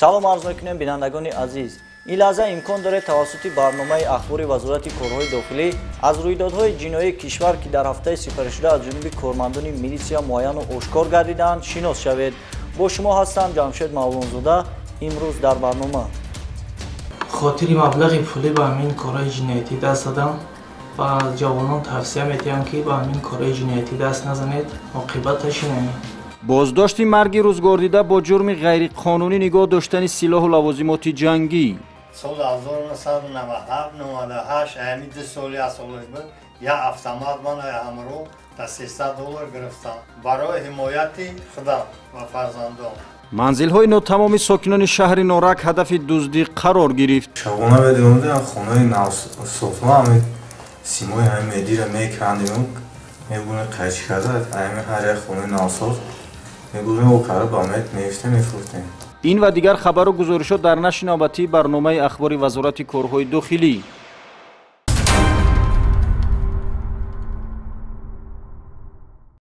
Салом арз мекунем, бинандагони азиз. Ин лаҳза имкон доред тавассути барномаи ахбори Вазорати корҳои дохилӣ аз рӯйдодҳои ҷиноии кишвар, ки дар ҳафтаи сипаришуда аз ҷониби кормандони милитсия муайяну ошкор гардидаанд, шинос шавед. Бо шумо ҳастам Ҷамшед Мавлонзода. Имрӯз дар барнома: Хотири маблағи пулӣ ба ҳамин корҳои ҷиноятӣ даст задам ва ҷавонон тавсия медиҳам, ки ба ҳамин корҳои ҷиноятӣ даст назанед, оқибаташ инами. Боздошти марги рӯзгордида бо ҷурми ғайриқонунӣ нигоҳ доштани силоҳу лавозимоти ҷангӣ. Соли 1997, 98, ҳамин 2 соли асолаш буд, як автомат ман ҳамро дар 300 доллар гирифтам барои ҳимояти худам ва фарзандон. Манзилҳои нотамоми сокинони шаҳри Норак ҳадафи дуздӣ қарор гирифт. Шабона медиҳам, хонаи навсохтма, ҳами симои ҳами медира мекандем, мебурем, қайчи карда, ҳами ҳар як хонаи навсоз мебурем, о карда ба мет меифтем, мефурӯхтем. Ин ва дигар хабару гузоришот дар нашри навбатии барномаи ахбори Вазорати корҳои дохилӣ.